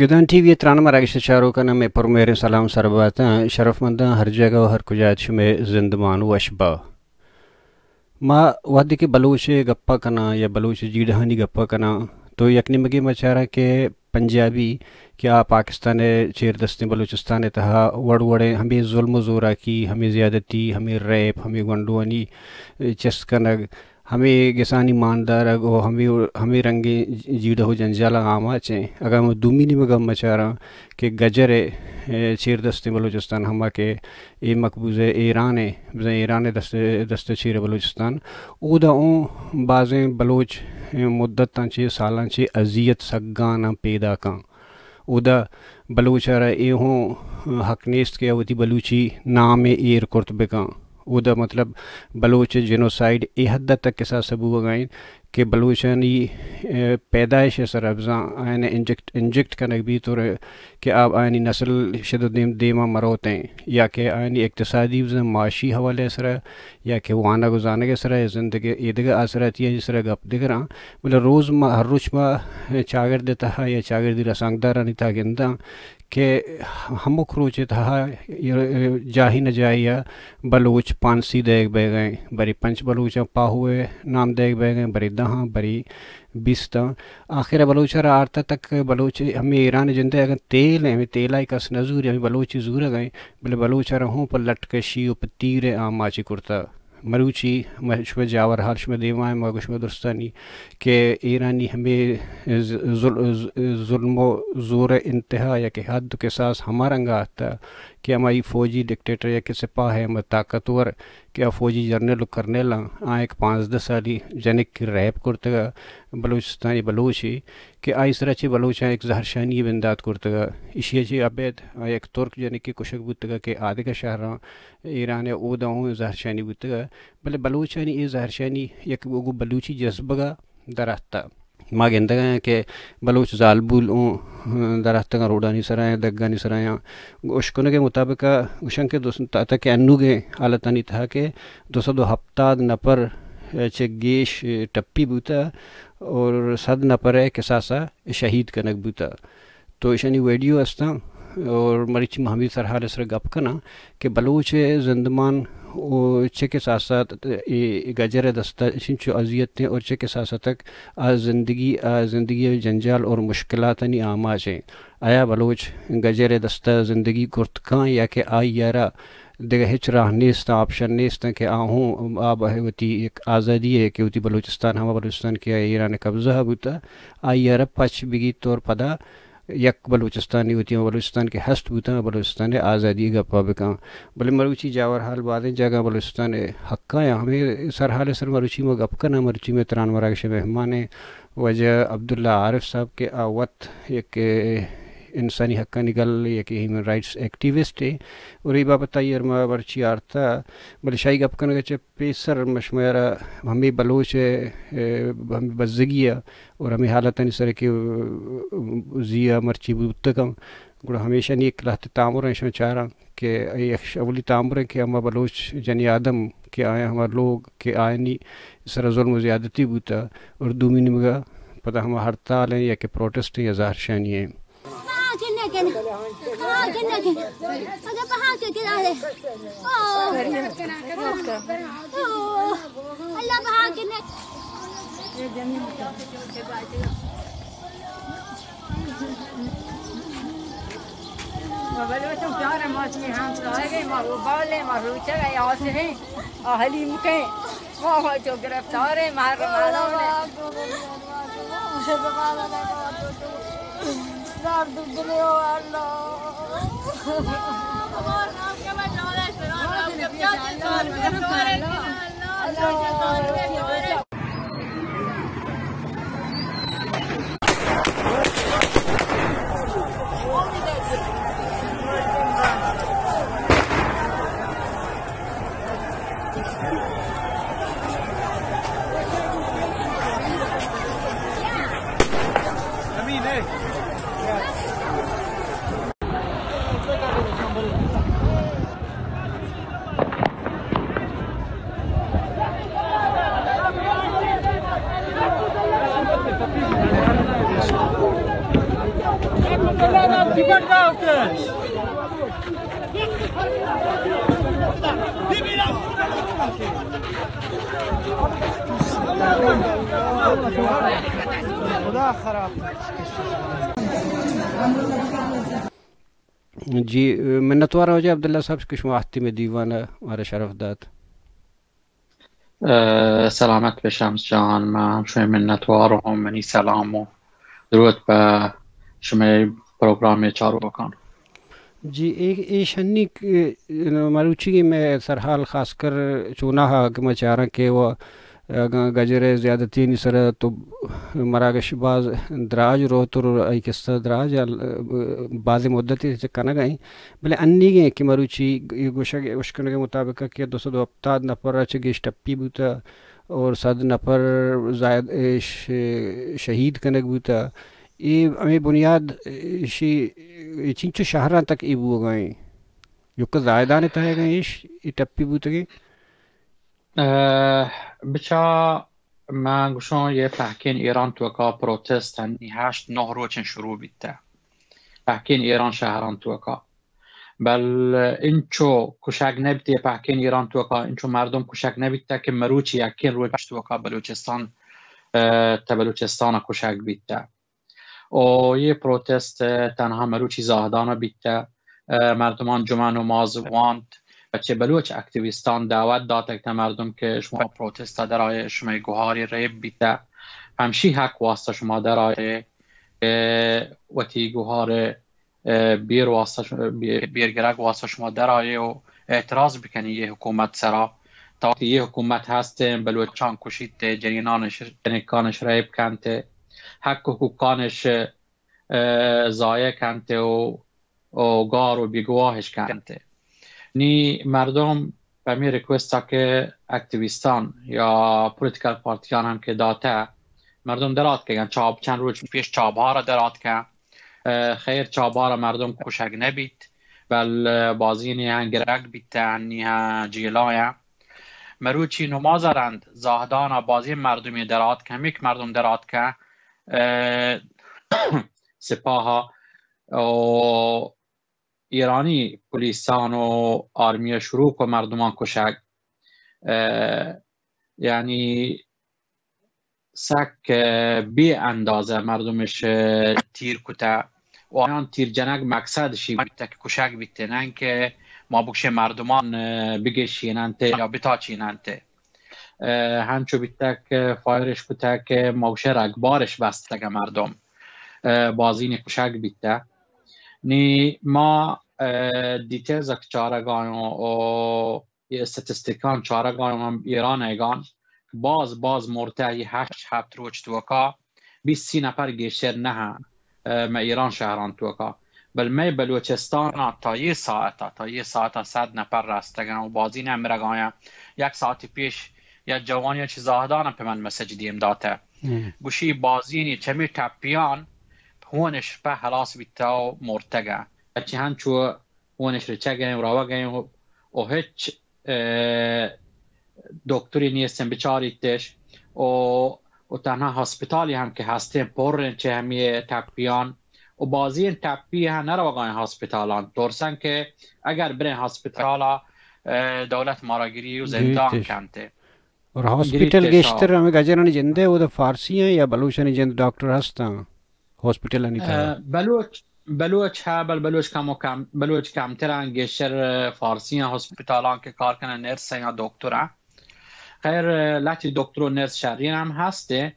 گدان T V ءِ تران مراگش ءِ چاروکاں مئے پرمہریں سلام سر باتاں۔ شرفمنداں، ہر جاگہ و ہر کجا ات شمئے زندمان وش با۔ ما وہدے کہ بلوچ ءِ گپا کناں یا بلوچ ءِ جیڑہانی گپا کناں تو یک نیمگے ما چاراں کہ پنجابی کہ آ پاکستان ءِ چیر دستیں بلوچستان ءِ تہا وڑ وڑیں ہمے ظلم و زوراکی، ہمے زیادتی، ہمے ریپ، ہمے گونڈوانی چست کنگ، ہمے گسانی مان دارگ و ہمے، ہمے رنگیں جیڑہ و جنجالاں آماچ ایں۔ اگاں ما دومی نیمگا ما چاراں کہ گجر ءِ، اے، چیر دستیں بلوچستان، ہما کہ اے مقبوضہ ایران ءِ، بزاں ایران ءِ دست، دست ءِ چیر ءِ بلوچستان، اودا اوں بازیں بلوچ مدتاں چہ، سالاں چہ اذیت سگاناں پیداکاں۔ اودا بلوچ ءَ را اے ہوں حق نیست کہ آ وتی بلوچی نام ءَ ایر کرت بکن۔ اودا مطلب بلوچ جنوسائیڈ اے حد ءَ تک کساس بوگ ءَ انت کہ بلوچانی، اے، پیدائش ءِ سرا بزاں آیان انجکٹ، انجکٹ کنگ بیت اور کہ آ، آیانی نسل شد و دیم، دیما مروتیں یا کہ آیانی اقتصادی بزاں معاشی حوالے ءِ سرا یا کہ وانگ و زانگ ءِ سرا یا زندگ ءِ ایدگہ آسراتیانی سرا گپ دگراں۔ بلے روز ما، ہر روچ ما چاگرد ءِ تہا یا چاگردی رسانکدارانی تہا گنداں کہ ہمک روچ ءِ تہا جاہے نہ جاہے ءَ بلوچ پانسی دئیگ بئیگ ءَ انت، برے پنچ بلوچاں پاہو ءِ نام دئیگ بئیگ ءَ انت، برے دہاں، برے بیستاں۔ آخر ءَ بلوچ ءَ را آرتا تک بلوچ ہمے ایران ءِ جند ءَ اگاں تیل ءَ، ہمے تیل ءَ کس نہ زوری، ہمے بلوچ ءَ زورگ ءَ انت، بلے بلوچ ءَ را ہوں پہ لٹکشی و پہ تیر ءَ آماچ کرتہ۔ مروچی ما شمئے جاور حال شمئے دیما ایں، ما گوش شمئے درستانی کہ ایرانی ہمے ز-، ظل-، ظلم و زور ءِ انتہا یا کہ حد و کساس ہما رنگا اتہ کہ ہمائی فوجی ڈکٹیٹر یا کہ سپاہ ءِ ہما طاقتور کہ آ فوجی جرنیل و کرنیلاں، آ یک پانزدہ سالی جنک ریپ کرتگ بلوچستانی بلوچے کہ آئی سرا چہ بلوچاں یک زہرشانی بندات کرتگ۔ ایشی ءَ چہ ابید آ یک ترک جنکے کشگ بوتگ کہ آدگہ شہراں ایران ءَ اودا ہوں زہرشانی بوتگ، بلے بلوچانی اے زہرشانی یک گوں بلوچی جذبگ ءَ در آتہ۔ ما گندگ ءَ آں کہ بلوچ زالبول اوں در آتگ آں، روڈانی سرا آں، دگانی سرا آں۔ اشکنگ ءِ مطابق ءَ گوشاں کہ دو سد، تا، تا کہ انوگیں حالتانی تہا کہ دو سد و ہپتاد نفر چہ گیش ٹپی بوتہ اور صد نفر ءَ کساس ءَ شہید کنگ بوتہ۔ تو ایشانی ویڈیو استاں اور مرچی ما ہمے سرحال ءِ سرا گپ کناں کہ بلوچ ءِ زندمان و چہ کساس ءَ اے گجر ءِ دست ءَ چنچو اذیت ایں اور چہ کساس ءَ تک آ زندگی، آ زندگی ءِ جنجال اور مشکلاتانی آماچ ایں۔ آیا بلوچ گجر ءِ دست ءَ زندگی کرت کاں یا کہ آئی ءَ را دگہ ہچ راہ نیست، آپشن نیست کہ آ ہوں آ بہ وتی یک آزادی ءَ کہ وتی بلوچستان، ہما بلوچستان کہ ایران ءِ قبضہ ءَ بوتہ، آئی ءَ را پچ بگیت اور پدا یک بلوچستانے وتی ہما بلوچستان کہ ہست بوتہ، بلوچستان ءِ آزادی ءِ گپا بکن۔ بلے مروچی جاور حال بازیں جاگہ بلوچستان ءِ حقا یا ہمے سرحال ءِ سر مروچی ما گپ کناں، مروچی مئے تران مراگش ءِ مہمان ایں واجہ عبداللہ عارف صاحب کہ آ وت یک انسانی حقانی گل، یک ہیومن رائٹس ایکٹیوسٹ ایں اور اے بابت آئی ءَ را ما مرچی آرتہ، بلے شاہی گپ کنگ ءَ چہ پیسر ما شمئے را ہمے بلوچ ءِ، اے، ہمے بزگی ءَ اور ہمے حالتانی سر کہ، اے، زی ءَ مرچی بوتگ انت، گڑا ہمیشانی یک لہتے تامر ایں، شما چاراں کہ اے یک اولی تامر ایں کہ ہما بلوچ جنی آدم کہ آیاں ہما لوگ کہ آیانی سر ظلم و زیادتی بوتہ اور دومی نیمگا پدا ہما ہڑتال ایں یا کہ پروٹسٹ ایں یا زہرشانی ایں۔ بہا کن نہ کن۔ بہا کن نہ کن۔ اگہ بہا کن کن آرے۔ اوہ۔ اوہ۔ اللہ بہا کن نہ۔ ما بلوچوں پیار، ما چمی ہمسایگ ایں، ما روبال ایں، ما روچگ ایں، آسر ایں، آ حلیم کئے۔ ما، ما چو گرفتار ایں، محرم آلان ایں۔ جی، منتوار ہوں جی عبداللہ صاحب کہ شما آتی میں دیوان مارا شرف دات۔ اه، سلامت بہ شمس جان، من ہم شمئے منتوار ہوں، منی سلام و درود پہ شمئے پروگرام چاروکان۔ جی، اے، اے شنی ک-، مروچی میں سرحال خاص کر چوناہا کہ ما چاراں کہ وہ اگاں گجر ءِ زیادتی نی سر ءَ تو مراگش باز دراج روت اور آئی قصہ دراج ءَ، باز مدتی چہ کنگ ءَ ایں، بلے انیگیں کہ مروچی گوشگ، اشکنگ ءِ مطابق کہ دو سد و ہپتاد نفر ءَ چہ گیش ٹپی بوتا اور صد نفر زائد، اے، ش-، شہید کنگ بوتا۔ اے ہمیں بنیاد، اے، شی، اے چنچو شہراں تک اے بوگا ایں؟ یوکا زاہدان ءِ تہا گئیں ایش، اے ٹپی بوتگیں؟ اه، بچا، من گوشاں، یہ پہکین ایران توکا پروتست ہنی ہشت نہ روچن شروع بیتا۔ پہکین ایران شہران توکا۔ بل انچو کشگ نبیت، یہ پہکین ایران توکا انچو مردم کشگ نبیتا کہ مروچی یکین روچ توکا بلوچستان، اه، تا بلوچستان کشگ بیتا۔ و یہ پروتست تنہا مروچی زاہدان بیتہ۔ اه، مردمان جمعہ نماز وانت و چہ بلوچ اکتیویستان دعوت داتگ تہ مردم کہ شما پروتست درائے، شمئے گوہاری ریپ بیتہ، ہمشی حق واسطہ شما درائے کہ وتی گوہار، اه، بیر واسطہ ش-، بیر، بیر گرگ واسطہ شما درائے و اعتراض بکنی یہ حکومت سرا۔ تا وقتی یہ حکومت ہستیں، بلوچان کشیت، جنینانش، جنکانش ریپ کنت، حق حقوقانش، اه، ضایع کنت و، و گار و بیگواہش کنت۔ نی مردم پمی ریکوستا کہ اکتیویستان یا پولیٹیکل پارتیان ہم کہ داتہ، مردم دراتکگن، چاب چند روچ پیش چابہارا دراتکن۔ اه، خیر چابہارا مردم کشگ نبیت، بل، اه، بازینی ہم گرگ بیتہ، ہنی ہم جیلایاں۔ مروچی نماز رند زاہدانا بازین مردمی دراتک، ہمیک مردم دراتکن، اه، سپاہا و ایرانی پولیسان و آرمی شروع کو مردمان کشگ۔ اه، یعنی سک، اه، بے اندازہ مردمش، اه، تیر کتہ و آیان تیر جنگ مقصد شی بیتہ کہ کشگ بیتہ، نہ انکہ ما بکشیں مردمان، اه، بگشیننت یا بتاچیننت۔ اه، ہنچو بیتہ کہ فائرش کتہ کہ ما گوشے رگبارش بستگہ مردم، اه، بازین کشگ بیتہ۔ نی ما، اه، ڈیٹیلز اک چارگ آیوں و یہ استاتستیکان چارگ آیوں ہم ایران ایگان باز، باز مرتہ، یہ ہشت ہفت روچ توکا بیست سی نفر گیشتر نہ، اه، مئے ایران شہران توکا۔ بل مئے بلوچستان تا یہ ساعتا، تا یہ ساعتا صد نفر رستگن و بازین امرگایاں۔ یک ساعتی پیش یک جوانی چہ زاہدان پہ من مسج دیم داتہ۔ گوشی بازینی چمی ٹپیان ہونش پہ ہلاس بیتہ و مرتگہ۔ اچی ہنچو ہونش رچگ ء و روگ ء و، و ہچ، اه، دکتری نیستن بچاریتش و، و تنہا ہسپتالی ہم کہ ہستیں پر انت چہ ہمی ٹپیان و بازین ٹپی ہم نروگائیں ہسپتالان ترسن کہ اگر بریں ہسپتالا، اه، دولت مارا گری و زندان کنت۔ اور ہاسپٹل گیشتر ہمیں گجرانی جندے و فارسی ہیں یا بلوچانی جند ڈاکٹر ہستاں؟ ہاسپٹلانی تہا؟ اه، بلوچ، بلوچ ہا، بل بلوچ کم و کم، بلوچ کمتر ہیں، گیشتر، اه، فارسی ہیں، ہاسپٹالان کہ کار کنن نرس ہیں یا دکتر ہیں۔ خیر، اه، لہتی دکتر و نرس شرین ہم ہستیں،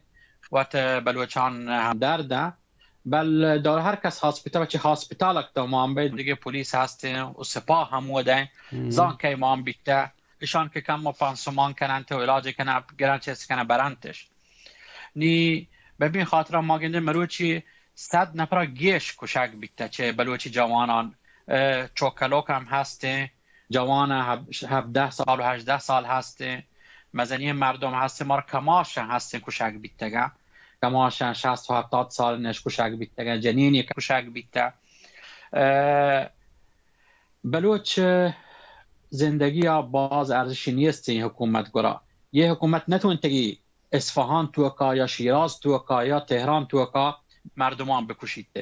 وت، اه، بلوچان ہم درد ہیں۔ بل دار ہر کس ہاسپٹال، چہ ہاسپٹال اک تو مان بے، دیگه پولیس ہستیں و سپاہ ہم ودیں، زان کئی مان بیتہ، اشان کہ کم و پانسمان کننت و علاج کنن، گرن چیز کنن برنتش۔ نی بہ بین خاطرا ما گندے مروچی صد نفرا گیش کشگ بیتہ چہ بلوچی جوانان، اه، چوکلوک ہم ہستیں، جوان ہب-، ہبدہ سال و ہژدہ سال ہستیں، مزنی مردم ہستیں، مار کماش ہستیں کشگ بیتگا، کماش شصت و ہپتاد سال نش کشگ بیتگا، جنینی کشگ بیتہ۔ اه، بلوچ زندگی ء باز ارزشی نیست این حکومت گرا۔ یہ حکومت نتونتگی اصفهان توکا یا شیراز توکا یا تهران توکا مردمان بکشیت۔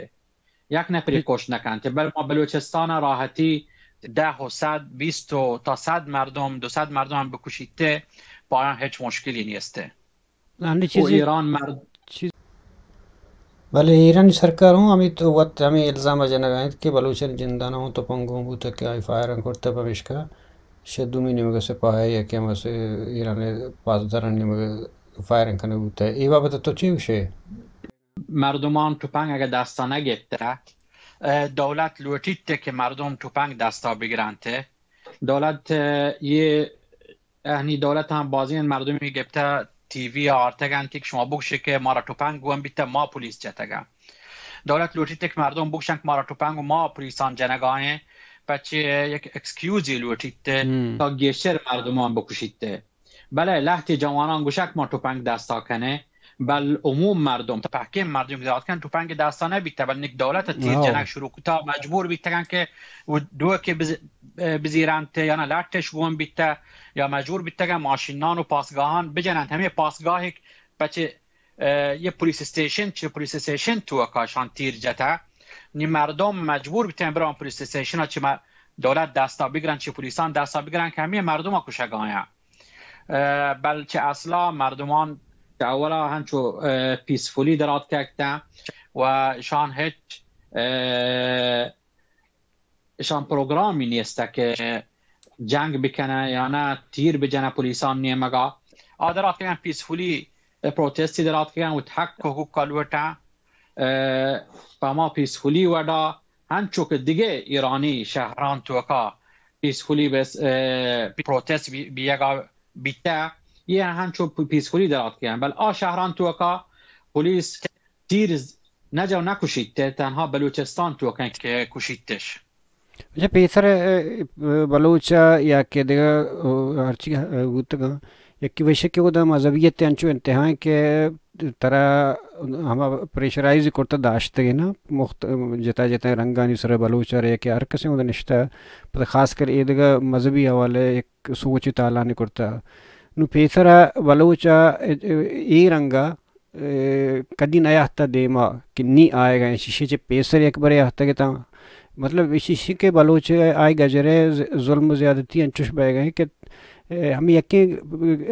یک نفری کشت نکنت، بل ما بلوچستان راحتی ده و صد، بیست و تا صد مردم، دو صد مردم هم بکشیت، پایان هیچ مشکلی نیست. انّی و چیزی ایران مرد چیز بلے ایرانی سرکار ہوں ہمے تو وت ہمے الزام جنگ انت کہ بلوچانی جندانا ہوں تپنگ گون بوتگ کہ آئی فائرنگ کرتگ، پمیشکا شہ دومی نیمگ سپاہ یکے ہم ایران پاسداران نیمگ فائرنگ کنگ بوتگ. اے بابت تو چی گوشے؟ مردمان تپنگ اگہ دستا نہ گپتہ، اه، دولت لوٹیت کہ مردم تپنگ دستا بگرنت. دولت، اه، یہ اہنی دولت ہم بازین مردمی گپتہ، ٹی وی آرتگ انت کہ شما بگوشے کہ مارا تپنگ گون بیتہ، ما پولیس جتگا. دولت لوٹیت کہ مردم بگوشن کہ مارا تپنگ و ما پولیسان جنگائیں، پچے یک ایکسکیوزی لوٹیت تا گیشتر مردمان بکشیت. بلے لہتے جوانان گوشگ ما تپنگ دستا کنیں، بل عموم مردم، تپہکیں مردم کہ دراتکن تپنگ دستا نہ بیتہ، بل نک دولت تیر جنگ شروع کتا، مجبور بیتگن کہ و دوکے بز-، بزیرنت یا نہ لٹش گون بیتہ یا مجبور بیتگن ماشینان و پاسگاہان بجننت. ہمے پاسگاہی پچے، اه، یہ پولیس اسٹیشن، چہ پولیس اسٹیشن توکا شان تیر جتہ، نی مردم مجبور بیتن بران پولیس اسٹیشن چہ ما-، دولت دستا بگرن، چہ پولیسان دستا بگرن کہ ہمے مردم کشگ آیاں. اه، بل چہ اصلا مردمان چہ اولا ہنچو، اه، پیسفولی دراتکگ اتاں و شان ہچ، اه، اشان پروگرامی نیست کہ جنگ بکنن یا نہ تیر بجنن پولیسان نیمگا. آ دراتکگن پیسفولی پروتستی دراتکگن و حق و حقوق لوٹن، اه، پہ ما پیسفولی وڈا ہنچو کہ دگہ ایرانی شہران توکا پیسفولی بس، اه، پروتست بی-، بیگا بیتہ، یہ ہنچو پ-، پیسفولی دراتکگن. بل آ شہران توکا پولیس تیر نہ جو نہ کشیت، تنہا بلوچستان توکا کہ کشیتش. اچھا، پیسر، اه، اه، بلوچ یا کہ دگہ، اه، ہرچی، اه، بوتگاں، یکی وشے کہ اودا مذہبیت انچو انتہا کہ ترا ہما پریشرائز کرتا داشتگی نا، مخت-، جتا جتا رنگانی سر بلوچ ارے کہ ہر کسے اودا نشتا، پتہ خاص کر اے دگہ مذہبی حوالے یک سوچ تالانی کرتا. نو پیسرا بلوچ ء اے رنگا، اے، کدی نیاتہ دیما کہ نی آئیگا، شیشے چہ پیسر یک برے آتگ اتاں. مطلب ایشی کہ بلوچ آئی گجرے ظلم و زیادتی انچوش بیگا کہ، اے، ہمیں یکیں،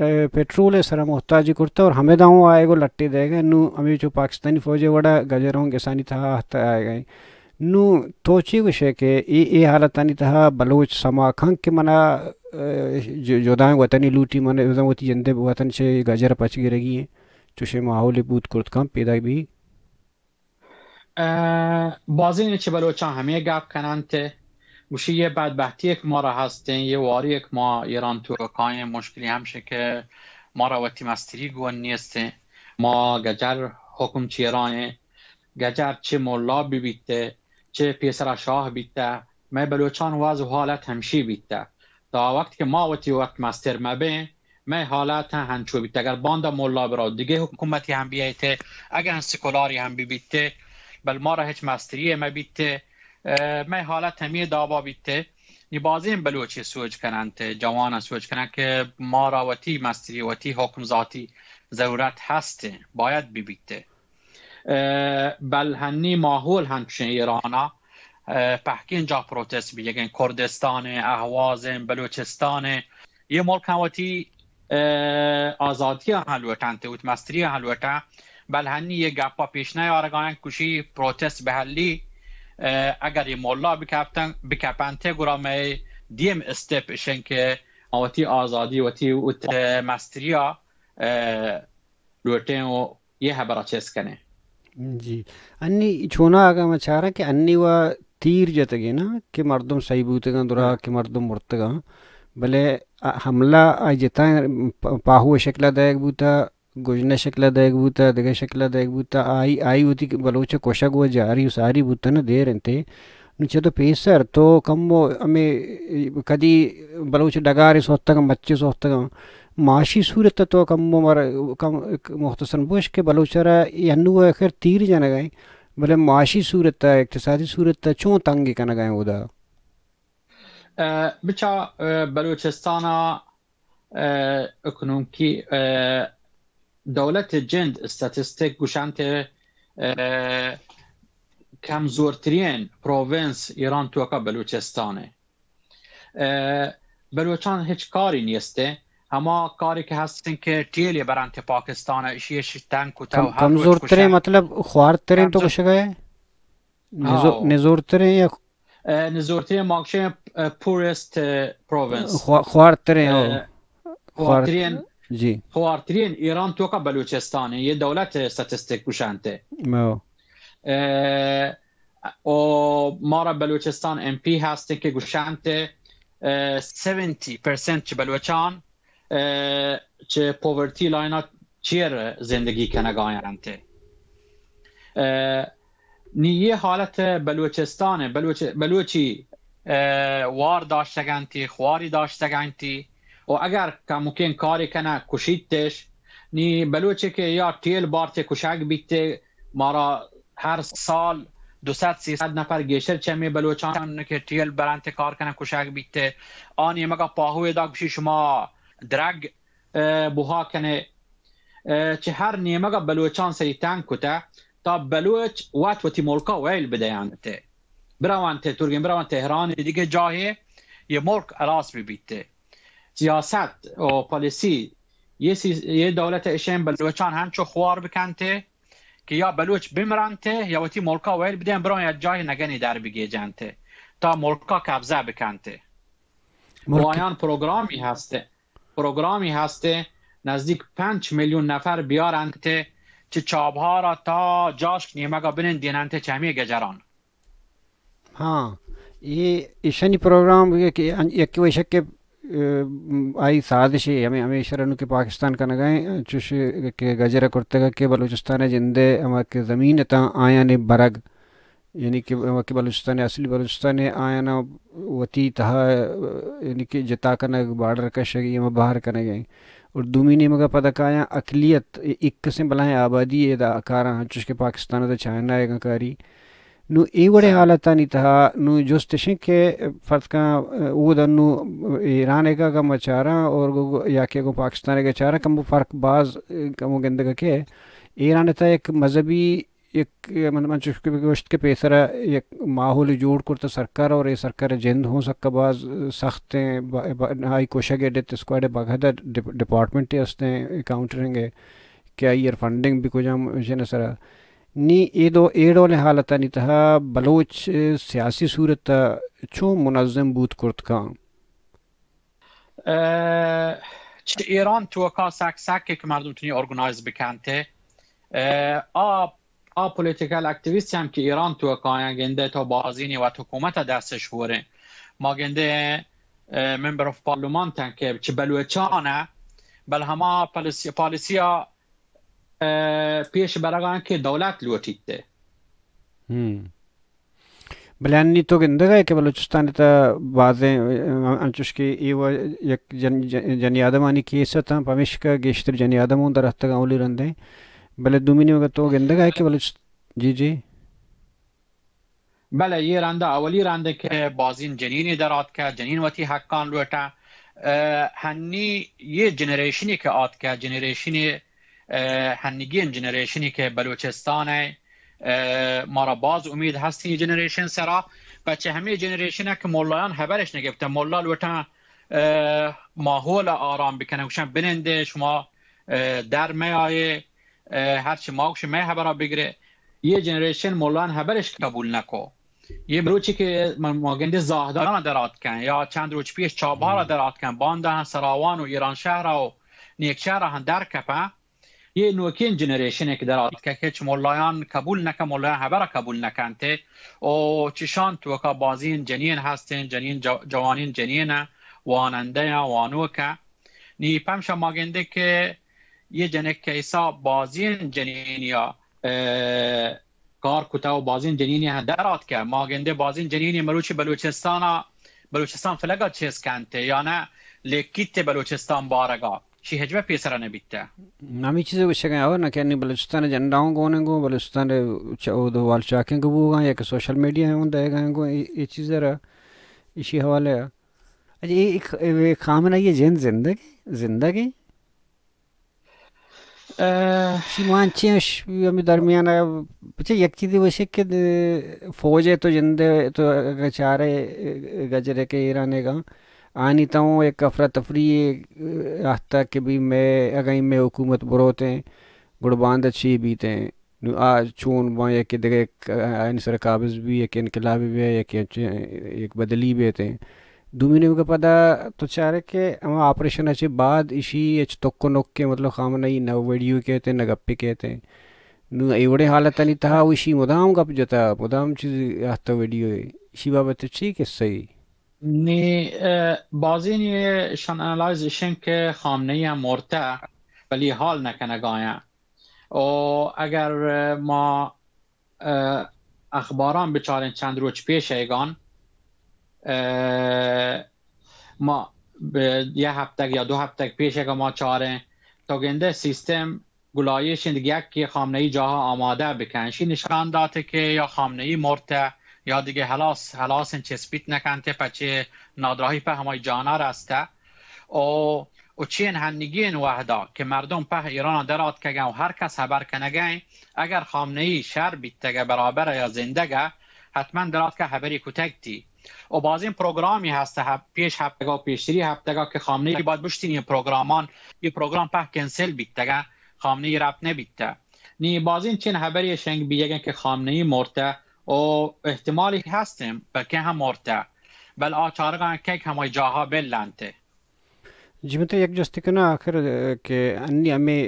اے، پٹرول سرا محتاج کرتا اور ہمیں داؤں آئیگو لٹے دیگا. نو ہمیں چو پاکستانی فوج وڑا گجروں گسانی تھا آتہ آئیگا. نوں تو چے گوشئے کہ اے، اے حالتانی تہا بلوچ سما کنت کہ منا، اے، ج-، جدائیں وطنے لوٹی، من بزاں وتی جندے وطن چہ گجر پچ گرگی ایں، چوشیں ماحولے بوت کرت کنت پیدا بی؟ اے، بازیں چہ بلوچاں ہمے گپ کننت، گوشی یہ بدبختی یک مارا ہستیں، یہ واری یک ما ایران توکائیں، مشکلی ہمشہ کہ مارا وتی مستری گون نیستیں، ما گجر حکم چیرائیں، گجر چہ ملا ببیت، چہ پیسرا شاہ بیتہ، مئے بلوچان وضع و حالت ہمشی بیتہ. تا وقت کہ ما وتی وت مستر مبیں، مئے حالت ہم ہنچو بیتہ. اگر باندا ملا برو، دگہ حکومتی ہم بیایت، اگر ہم سیکولاری ہم ببیت، بل مارا ہچ مستری مبیت، اے، مئے حالت ہمی دابا بیت. نی بازیں بلوچے سوچ کننت، جوان سوچ کننت کہ مارا وتی مستری، وتی حکم ذاتی ضرورت ہست، باید ببیت. اے، بل ہنی ماحول ہنچیں ایرانا، اے، پہکیں جا پروتست بیگیں، کردستان، اہواز، بلوچستان، یہ ملک ہم وتی، اے، آزادی ہم لوٹنت، وت مستری ہم لوٹن، بل ہنی یہ گپا پیش نیارگائیں، کشی پروتست بہلی، اے، اگر یہ مولا بکپتن، بکپنتے گرا مئے دیم استپ اشن کہ وتی آزادی، وتی وت مستریا، اے، لوٹیں و یہ ہبرا چست کنیں. جی. انی چونا اگاں ما چاراں کہ انی و تیر جتگیں نا کہ مردم سہی بوتگاں، درا کہ مردم مرتگاں، بلے آ حملہ آ جتائیں پ-، پاہو شکل دئیگ بوتا، گژنہ شکل دئیگ بوتا، دگہ شکل دئیگ بوتا، آئی، آئی وتی بلوچ کشگ و جاری و ساری بوتا نا دیر انتے. نوں چہ تو پیسر تو کمو ہمے کدی بلوچ ڈگارے سوتگاں، مچے سوتگاں، معاشی صورت ء تو کمو مر-، کم، مختصر بوش کہ بلوچ را اے انو آخر تیر جنگ ء، بلے معاشی صورت ء، اقتصادی صورت ء چون تنگ کنگ ء اودا؟ ء، بچا، ء، بلوچستان ء ء، اکنونکی، ء، دولت جند استاتستک گوشنت، ء، کمزورترین پروونس ایران توکا بلوچستانه. اه، بلوچان هچ کاری نیسته. هما کاری که هستن که ٹیلی برنت پاکستان، اشی اش تنگ کتا و کم، هر روچ کمزورترین کشن. مطلب خوارترین تو کمزور-، گوشگا ہے؟ نزو-، ہاں. نزورترین یا اه، نزورترین ما گوشن، اه، پورسٹ، اه، پروونس. خوا-، خوارترین، اه، او. خوار-، خوارترین، جی. خوارترین ایران توکا بلوچستانه. یه دولت استاتستیک گوشنته. مو. اه، و مارا بلوچستان ایم پی هستن که گوشنته، اه، سیونتی پرسنت چه بلوچان، اه، چه پوورتی لاینا چیر زندگی کنگاینته. اه، نی یه حالت بلوچستانه، بلوچ-، بلوچی، اه، وار داشتگنتی، خواری داشتگنتی و اگر کموکین کاری کنه کشیتش، نی بلوچی که یا ٹیل بارت کشگ بیته، مارا هر سال دو صد سیصد نفر گیشتر چمی بلوچان که ٹیل برنت کار کنه کشگ بیته. آنی مگا پاهوی دا گوشی شما درگ، اه، بوها کنه. اه، چه هر نیمگا بلوچان سری تنگ کته تا بلوچ وت وتی ملکا ویل بدینته. برونته، ترگین برونته تهران، دیگه جاهی یه ملک الاس ببیته. سیاست و پالیسی یه سی-، یه دولت اشین بلوچان هنچو خوار بکنته که یا بلوچ بمرنته یا وتی ملکا ویل بدین برون یا جاهی نگنی در بگیجنته تا ملکا قبضه بکنته. ملک و آیان پروگرامی هسته. پروگرامی هسته، نزدیک پنچ میلیون نفر بیارنت چه چابهارا تا جاشک نیمگا بنندیننت چه همی گجران. ہاں، اے ایشانی پروگرام یک، یکی وشک کہ، اه، آئی سازش ہے، ہمیں، ہمیں شرنو کہ پاکستان کنگائیں، چوش کہ گجر کرتگا کہ بلوچستان جندے ہما کہ زمین تاں آیانے برگ، یعنی کہ، کہ بلوچستان، اصلی بلوچستان آیانا وتی تہا، یعنی کہ جتا کنگ، بارڈر کشگ، یہ بہر کنگ ہیں. اور دومی نیمگا پدا کایاں اقلیت، ایک قسم بلائیں آبادی ہے دا کاراں، ہنچوش کہ پاکستان دا چائنا ہے کاری. نو اے وڑے ہاں. حالتانی تہا نو جست اشیں کہ فرض کن، او دا نو ایران کا گم چاراں اور گو-، گو-، یا کہ گو پاکستان کا چاراں کم فرق باز، کم گندگا کہ ایران تا ایک مذہبی یک، من، من چوش کہ گوشت کہ پیسرا یک ماحول جوڑ کرتا سرکار، اور اے سرکار جند ہوں سکا باز سخت ہیں، با-، با-، ہائی کوشگ ڈیتھ اسکواڈ بغدا ڈپ-، ڈپارٹمنٹ ہستیں کاؤنٹرنگ ہے کہ آئی فنڈنگ بھی کجام جن سرا نی. اے دو، اے ڈول حالتانی تہا بلوچ سیاسی صورت چون منظم بوت کرت کاں؟ اه، چہ ایران توکا سک سک کہ مردم تنی ارگنائز بکنتے. اه، آ، آ پولیٹیکل اکٹیویست ہم کہ ایران توکا آیاں گندے تو بازینی وت حکومت دستش ہوریں. ما گندے، اه، ممبر آف پارلیمنت ہن کہ چہ بلوچان، بل ہما پالیسی، پالیسی اه، پیش برگاں کہ دولت لوٹیت. ہم. بلے انی تو گندگ ء کہ بلوچستان ء تہ بازیں، اه، انچوش کہ اے و یک جن-، جن-، جنی آدمانی کیس اتاں، پمیشکا گیشتر جنی آدم اوں در اتگ اولی رندیں. بلے دومی نیمگ ء تو گندگ ء کہ بلوچ-، جی، جی. بلے، یہ رندا اولی رندے کہ بازین جنینی در آتکہ، جنین وتی حقان لوٹا. اه، ہنی یہ جنریشنی کہ آتکہ، جنریشنی، اه، ہنگین جنریشنی کہ بلوچستان ہے، اه، مارا باز امید ہستی یہ جنریشن سرا. پچہ ہمیں جنریشن ہے کہ ملایان حبرش نگپتہ، ملا لوٹا، اه، ماحول آرام بکنہ، گوشن بنندے شما، اه، در میائے، اه، ہرچی ما گوشیں مئے ہبرا بگرے، یہ جنریشن ملایان ہبرش قبول نکو. یہ مروچی کہ ما، ما گندے زاہدان در آتکن یا چند روچ پیش چابہار در آتکن، باندا ہن سراوان و ایران شہر و نیک شہر ہن در کپن. یہ نوکین جنریشن کہ در آتکن کہ چہ ملایان قبول نکن، ملایان ہبرا قبول نکنتے. و چشان توکا بازین جنین ہستین، جنین جو-، جوانین جنین وانندہ وانوکہ. نی پمشا ما گندے کہ یہ جنک کیسا بازین جنینیا، اه، کار کتا و بازین جنینی ہم در آتکہ. ما گندے بازین جنینی مروچی بلوچستانا، بلوچستان فلگا چیز کنتے یا نہ لیکیت بلوچستان بارگا. شی ہجوہ پیسرا نبیتہ. ہمیں چیز گوشگا اور نہ کہ انی بلوچستان جنڈا ہوں گونے گو، بلوچستان چ-، او دو وال چاکیں گو بوگا یا کہ سوشل میڈیا ہوں دے گا گو، اے، اے چیز را، اسی حوالے. اچھا، اے، اے خ-، اے خامنہ یہ جن زندگی، زندگی؟ شی مان چی اش ہمیں درمیان ءَ، بچے یک چیزے وشے کہ فوج ءَ تو جندے تو اگر چارے گجرے کہ ایران ءَ گاں آنی تاں یک افراتفری آہتا کہ بھی میں اگاں میں حکومت بروتیں گڑ باند چی بیتیں، نو آ چون باں، یکے دگہ یک آئین سر قابض بی، یک انقلابی بی، یک انچ-، یک بدلی بیتیں۔ دومی نیمگ ءَ پدا تو چارے کہ ہما آپریشن ءَ چہ بعد ایشی ہچ تک و نک کے، مطلب، خامنہ ای نہ ویڈیو کہتے، نہ گپے کہتے۔ نو اے وڑیں حالتانی تہا و ایشی مدام گپ جتا، مدام چیز آہتا ویڈیو ہے۔ ایشی بابت چی قصہ ای؟ نی، اه، بازین یہ شان انالائز اشن کہ خامنہ ای ہم مرتا، ولی حال نکنگایا۔ و اگر ما، اه، اخباران بچاریں چند روچ پیش ایگان، اه، ما ب-، یه هفتگ یا دو هفتگ پیش اگه ما چاریں، تو گنده سیستم گلایش انت، یک که خامنه ای جاها آماده بکن، شی نشان داته که یا خامنه ای مرته یا دیگه هلاس، هلاس چسپیت نکنته، پچه نادراهی په همای جانا رسته. او و چین هنگین وهدا که مردم په ایران در آتکگن و هر کس هبر کنگن، اگر خامنه ای شر بیتگه، برابر یا زندگه، حتما در آتکه هبری کتگ تی. و بازین پروگرامی هسته، هب-، پیش هفتگا و پیشتری هفتگا که خامنه ای باید بشتین این پروگرامان، این پروگرام په کنسل بیتگه، خامنه ای رفت نبیته. نی بازین چین هبری شنگ بیگن که خامنه ای مرته و احتمالی هستیم بلکه هم مرته. بل آ چارگان که همای جاها بلنته. جی، من تئی یک جستے کناں آخر، ء، کہ انی ہمے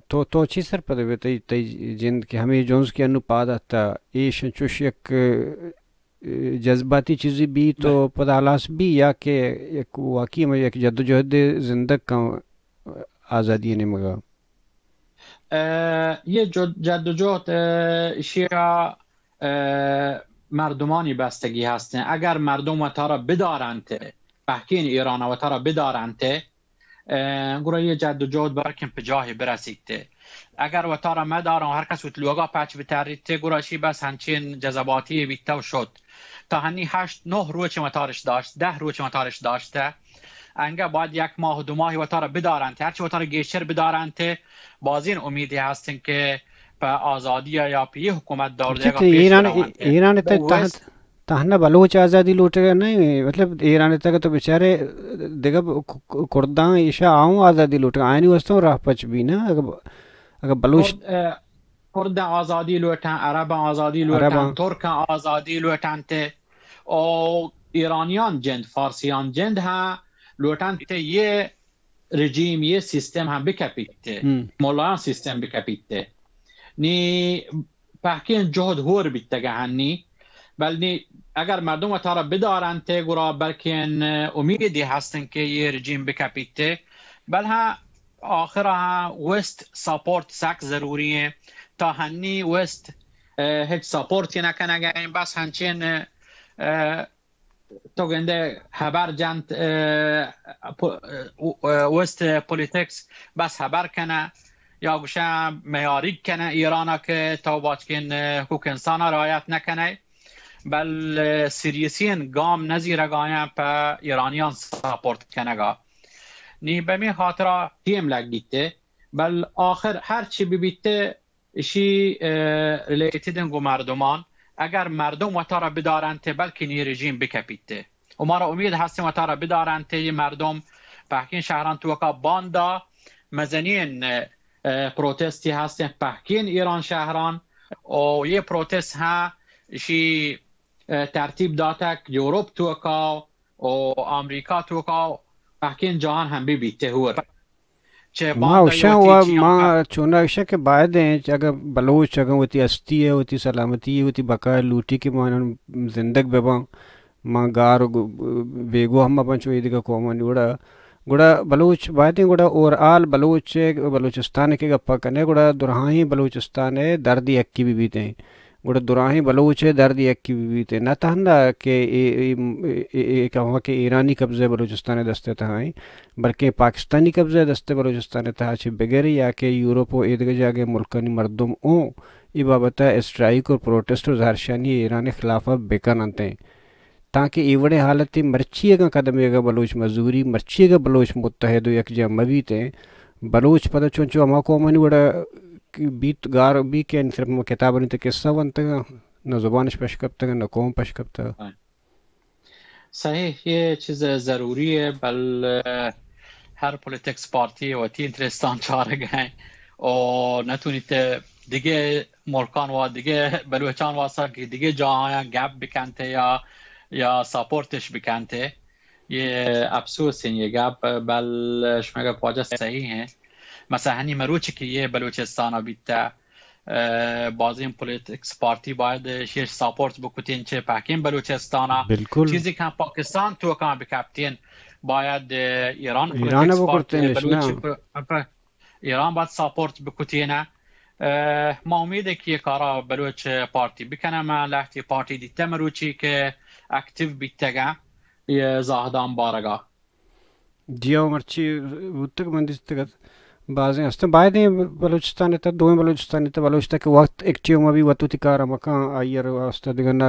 تو، تو چی سرپد بئے تئی، تئی جند کہ ہمے جنز کہ انو پاد اتہ، ایش چوش یک، ء، جذباتی چیزے بیت و پدا ہلاس بی یا کہ یک واقعی ہمے یک جدوجہدے زندگ کن آزادی نیمگا؟ اه، یه جد-، جدوجہد، اه، ایشیا اه، مردمانی بستگی هستن. اگر مردم وتارا بدارنت، پهکین ایران وتارا بدارنت، اه، گرا یه جدوجهد بلکن په جاهی برسیت. اگر وتارا مدارن، هر کس وت لوگا پچ بتریت، گرا شی بس هنچین جذباتی بیته و شد. تا هنی هشت نه روچ وتارش داشت، ده روچ وتارش داشته. انگه باید یک ماه و دو ماهی وتارا بدارنت، هرچی وتارا گیشتر بدارنت، بازین امیدی هستن که په آزادی یا په یه حکومت دور دیگه پیش ایران، برونت. ایران تک تهنا بلوچ آزادی لوٹگا نہ، مطلب، ایران تک تو بیچارے دگہ ک-، ک-، کرداں ایشا آؤں آزادی لوٹگا، آئینی واسطہ راہ پچ بی نا، اگر، اگر بلوچ کرد، اه، کرداں آزادی لوٹاں، عرباں آزادی لوٹاں، عرباں۔ ترکاں آزادی لوٹاں تے، او ایرانیان جند، فارسیان جند ہاں لوٹاں تے یہ رژیم، یہ سیستم ہم بکپیت، ملایان سیستم بکپیت۔ نی پہکین جہد ہور بیتگہ ہنی، بل نی اگر مردم وتارا بدارنت، گڑا بلکن امیدی ہستن کہ یہ رژیم بکپیت۔ بل ہاں، آخر ہاں وست سپورٹ سک ضروری ہیں۔ تا ہنی وست، اه، ہچ سپورٹی نکنگہ، بس ہنچین، اه، تو گندے ہبر جنت، اه، پ-، اه، وست پولیٹکس بس ہبر کنہ یا گوشہ میاریگ کنہ ایرانا کہ تو باتکن، اه، حقوق انسانا رعایت نکنہ، بل، اه، سیریسین گام نزیرگایاں پہ ایرانیان سپورٹ کنگا۔ نی بمی خاطرا ٹیم لگیتے، بل آخر ہر چی ببیتے، اشی، اه، ریلیٹڈ انت گوں مردمان۔ اگر مردم وتارا بدارنت، بلکن یہ رژیم بکپیت۔ و مارا امید ہستیں وتارا بدارنت، یہ مردم پہکین شہران توکا باندا مزنین، اه، پروتستی ہستیں پہکین ایران شہران۔ و یہ پروتست ہاں اشی، اه، ترتیب داتک یورپ توکا و آمریکا توکا و پہکین جہان ہم ببیت ہور۔ چہ ما باندا اوشاں وتی و چیاں ما کا۔ چونا اوشاں کہ باید ایں، اگہ بلوچ اگہ وتی ہستی ء، وتی سلامتی ء، وتی بقا ء لوٹی کہ ما زندگ بہ باں، ما گار و گ-، بیگواہ مہ باں چو اے دگہ قومانی وڑا، گڑا بلوچ باید ایں، گڑا اوور آل بلوچ ء، بلوچستان ء کہ گپا کنے، گڑا دراہیں بلوچستان ء درد یکی بہ بیت ایں۔ گڑا دراہیں بلوچ ء درد یکے بہ بیت، نہ تہنا کہ اے، اے، اے، اے، اے کہ ہما کہ ایرانی قبضہ ء بلوچستان ء دست ء تہا ایں، بلکیں پاکستانی قبضہ ء دست ء بلوچستان ء تہا چہ بگر یا کہ یورپ و ایدگہ جاگہ ملکانی مردم اوں اے بابت ء اسٹرائیک و پروٹسٹ و زہرشانی ایران ء خلاف ء بکن انت ایں۔ تانکہ اے وڑیں حالتے مرچی اگاں قدمے اگاں بلوچ مزوری، مرچی اگاں بلوچ متحد و یکجاہ مہ بیت ایں، بلوچ پدا چونچو ہما قومانی وڑا کہ بیت گار بی کہ صرف ہما کتابانی تہ قصہ ونتگاں، نہ زبانش پش کپتگاں، نہ قوم پش کپتگ۔ صحیح، یہ چیز ضروری ہے، بل ہر پولیٹکس پارٹی وتی انترستان چارگ ہیں اور نتونیت دیگه ملکان و دیگه بلوچان واسا کہ دیگه جاہاں گپ بکنتے یا یا ساپورتش بکنتے۔ یہ افسوس ہیں یہ گپ، بل شما گپ واجہ صحیح ہیں۔ مثلا ہنی مروچی کہ یہ بلوچستان بیتا، اه، بازیں پولیٹکس پارٹی باید شیر ساپورت بکتین چہ پاکیں بلوچستان۔ بالکل۔ چیزی کہ پاکستان توکاں بکپتین باید، اه، ایران ایران پولیٹکس پارٹی بکرتینش، بلوچ نا۔ پ-، پ-، ایران باید ساپورت بکتین۔ اه، ما امید کہ یہ کارا بلوچ پارٹی بکنم، لہتی پارٹی دیتہ مروچی کہ اکٹیو بیتگا یہ زاہدان بارگا۔ جی ہو، مرچی بوتگ من دیستگ ات۔ بازیں ہستن باید ایں بلوچستان ءِ تہ، دوئیں بلوچستان ءِ تہ، بلوچ تہ کہ وقت ایکٹیو مہ بی، وت وتی کار ءَ مکن، آئی ءِ واسطہ دگہ نہ،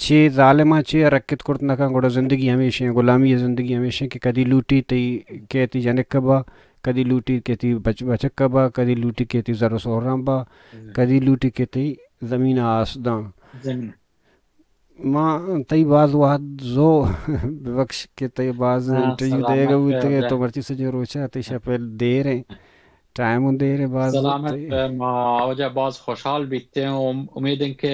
چے ظالماں چے حرکت کرت نہ کن، گڑا زندگی ہمیش ایں، غلامی ءِ زندگی ہمیش ایں کہ کدی لوٹی تئی کہ تئی جنک کبا، کدی لوٹی کہ تئی بچ-، بچک کبا، کدی لوٹی کہ تئی زر و سہران با، کدی لوٹی کہ تئی زمین آس داں۔ زمین۔ ما تئی باز وہد زو ببخش کہ تئی باز ہاں، انٹرویو سلامت دئیگ بے بوتگ ئے، واجہ۔ تو مرچی سجیں روچ ءَ تئی شپ ءَ دیر ایں، ٹائم اوں دیر ایں باز۔ سلامت تئی بے، ما واجہ باز خوشحال بیتیں و امید ایں کہ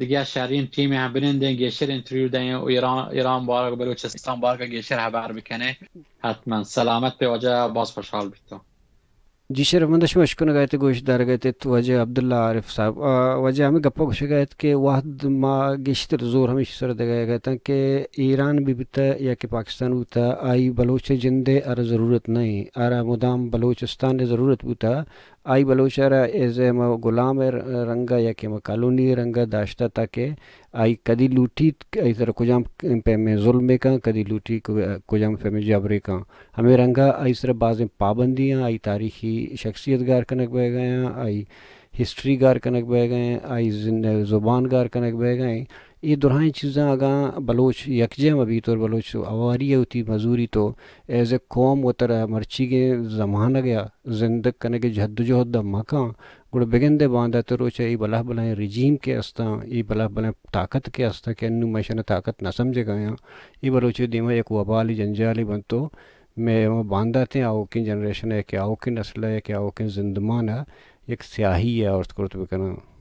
دگہ شریں ٹیم ہم بنندیں، گیشتر انٹرویو دئیں و ایران، ایران بارگ، بلوچستان بارگ گیشتر ہبر بکنیں۔ حتما سلامت بے واجہ، باز خوشحال بیتوں۔ جی شرف، من شما اشکنگ ءَ ات، گوش دارگ ءَ ات واجہ عبداللہ عارف صاحب۔ آ، واجہ ہمے گپ ءَ گوشگ ءَ ات کہ وہد ما گیشتر زور ہمیشی سر دگہ اتاں کہ ایران بہ بیتہ یا کہ پاکستان بوتہ، آئی بلوچ ءِ جند ءِ ارا ضرورت نہ ایں، ارا مدام بلوچستان ءِ ضرورت بوتہ، آئی بلوچ ءَ را ایز اے ہما غلام ءِ رنگ ءَ یا کہ ہما کالونی ءِ رنگ ءَ داشتہ تاکہ آئی کدی لوٹیت کہ آئی سر کجام پیمیں ظلمے کن، کدی لوٹی کہ کجام پیمیں جبرے کن۔ ہمے رنگ ءَ آئی سر بازیں پابندیاں، آئی تاریخی شخصیت گار کنگ بئیگ ءَ آں، آئی ہسٹری گار کنگ بئیگ ءَ آں، آئی زن-، زبان گار کنگ بئیگ ءَ آں۔ اے درائیں چیزاں اگاں بلوچ یکجاہ مہ بیت اور بلوچ ہواری ءَ وتی مزوری تو ایز اے قوم وترا مرچیگیں زمانگ ءَ زندگ کنگ ءِ جہدوجہد ءَ مہ کن، گڑا بگندے باندات ءِ روچ ءَ اے بلاہ بلاہیں رجیم کہ استاں، اے بلاہ بلاہیں طاقت کہ استاں کہ انوں ما ایشاں طاقت نہ سمجھگ ءَ آں، اے بلوچ ءِ دیما یک وبالے جنجالے بنت و مئے ہما بانداتیں آؤکیں جنریشن ءَ کہ آؤکیں نسل ءَ کہ آؤکیں زندمان ءَ یک سیاہی ءَ آورت کرت بکناں۔